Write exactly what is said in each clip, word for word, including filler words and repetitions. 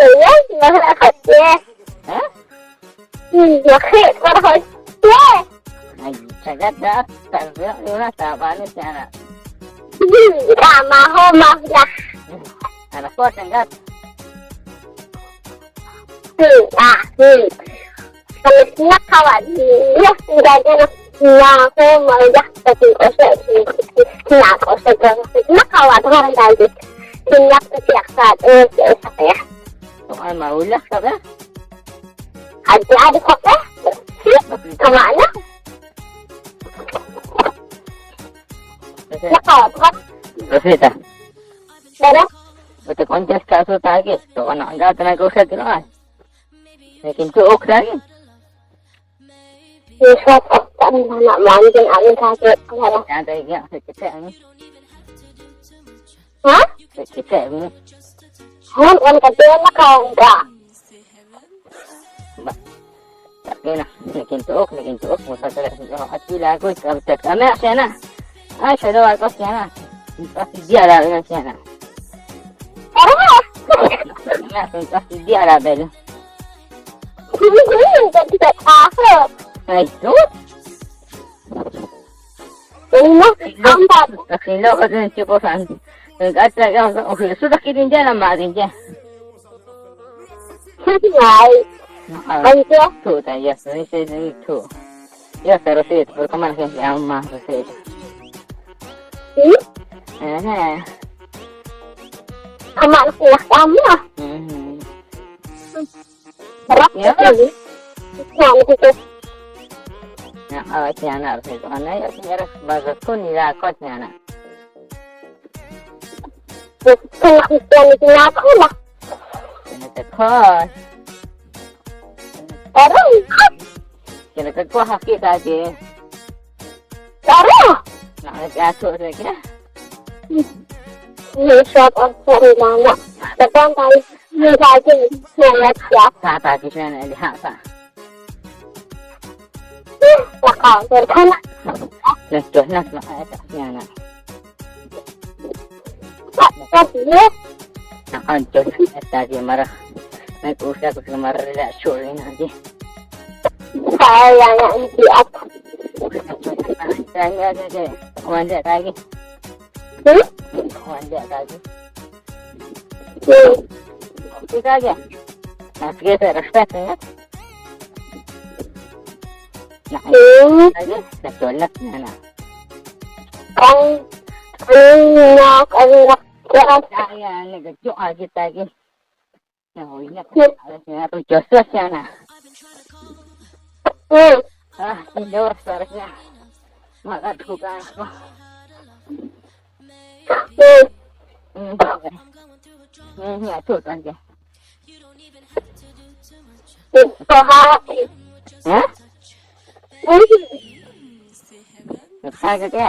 Yes, yes, yes. Hah? Yes, yes, yes. Ai, takuat, takuat, una tapaani siana. Kama homa ya. Ana ko takuat. Hmm, ah, hmm. Kami sinakawa, ya, sinakawa, na homa ya, tapi ko sa, na ko sa, sinakawa, tahan tayo. Sinak, siyak, sa, eh, sa, sa, ya. Ay, maulak ka ba? Adi, adi ko, eh? Kama na? Kasi, Nakawa, kasi ta. Pero, Ito contest ka so tagi. To ano ang gato na ko sa tiro ay. Lekin to ok lagi. Yung shot of tan na manjin ang target ko na. Yan tayo yan. Kita ang. Ha? Kita ang. Hon, on ka din na ka. Ba. Takina, nakintuok, nakintuok, musasala, at kila ko, kabitat kami, siya na. Ay, siya daw, ako, siya na. Kasi di ala, siya na. Tara! Kasi di ala, bel. Hindi ko yun, kabitat ako. Ay, ito? Ano? Ang bab- Kasi lo, kasi yung tipo saan. Nag-at-, okay, so, nakitin dyan, ang matin dyan. Ay. Naka-, Ay, siya. Two tayo, yes. This is two. Yes, receipt. Pero kaman kasi ang ma-, receipt. Hmm? Aha. Kaman kasi ang ma-. Mhm. Harap. Yeah. Kasi, ano ko? Na, ah, siya na, receipt. Ano, yes, yes. Bago ko nila, kot niya na. Gusto ko makita ni Tinata ko ba? Tinata ko. Aray! Tinata ko, haki tadi. Tara! Nakagato na ka. May shot of Sarilana. Tapos tayo, may lagi, may siya. Tata, di siya na ilihasa. Naka, welcome. Let's go, let's go. Ay, ito, yan na. Naka, ito, ito, di mara. May kusa ko sa mara, relax, sure na, di. Kaya na, hindi ako. Kaya, kaya, kaya. Wala, kaya. Hmm? Wala, kaya. Hmm. Ikaw, kaya. Ah, sige, sir. Respect, eh. Na-, Hmm. Ay, natulat na na. Ang, ang nak-, ang nak-, Ayan, nag-joke agi tayo. Nahuwi na. Hmm. Alas na ito, Diyos, Diyos, yan na. Hmm. Ah, Lord, sorry na. Makatuka ako. Hmm. Hmm, okay. Hmm, yeah, ito, ito, ito. Ito, ha? Ha? Hmm. Nagsaga ka?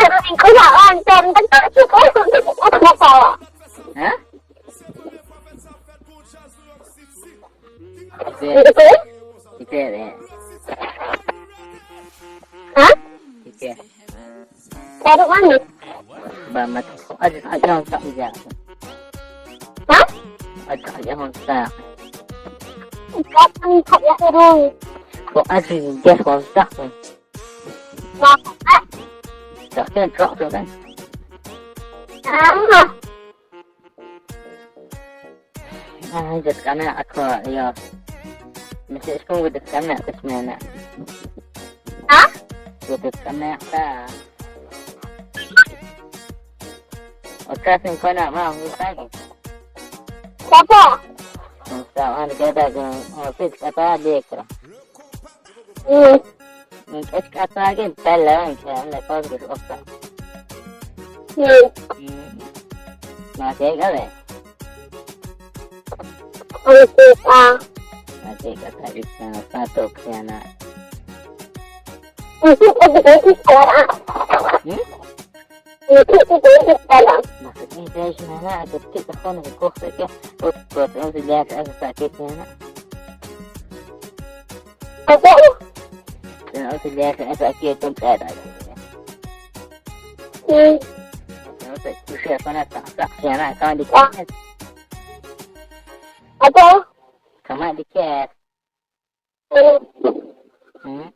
Aa, rinquna antan tantasu. Ha? Ite. Ite de. Ha? Ite. Taruh mana? Bamat. Aduh, aduh, tak bisa. Ha? Aduh, aduh, tak. Kapan kau ya turun? Kok aduh, dia kontak. Maksudnya? Tak kan, tak tu kan. Ah. Ah, just kana aku ya. Mesti aku udah kana aku semana. Ha? Udah kana ta. Oka sin kona ma ngi sai. Siapa? Sa an kata ko office kata dia kira. Hmm. Ngi kataagi palawan kaya na kondis oka. Hmm. Masih kali. Masih ah. Masih kata kita satu kiana. Masih kata kita. Hmm? Masih kata kita. Masih kata kita. Masih kata kita. Masih kata kita. Masih kata kita. Apa? Yang aku lihat, yang aku lihat, yang tak ada. Hmm. Yang tak, siapa nak tak, tak, siapa nak kau di. Wah. Apa? Kamu di. Hmm. Hmm.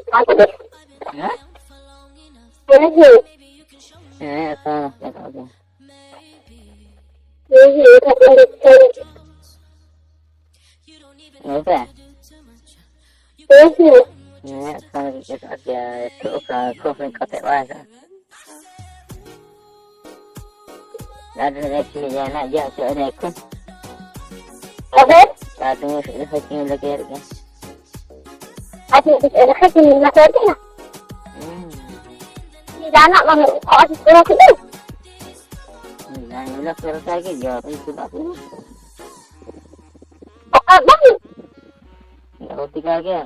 Apa? Hah? Ini. Eh, apa? Apa? Ini. Apa? Ini. Ini, kan, kita ada tu, kan, kau pun kau tak rasa. Ada lagi ni, ya, nak dia tu ada aku. Apa? Ada tu, saya kena lagi ada. Aku, saya kena lagi ada. Hmm. Ni dah nak bangun. Kau ada tu. Ni dah nak lagi, ya, itu tak tu. Apa? Ni, aku tiga lagi.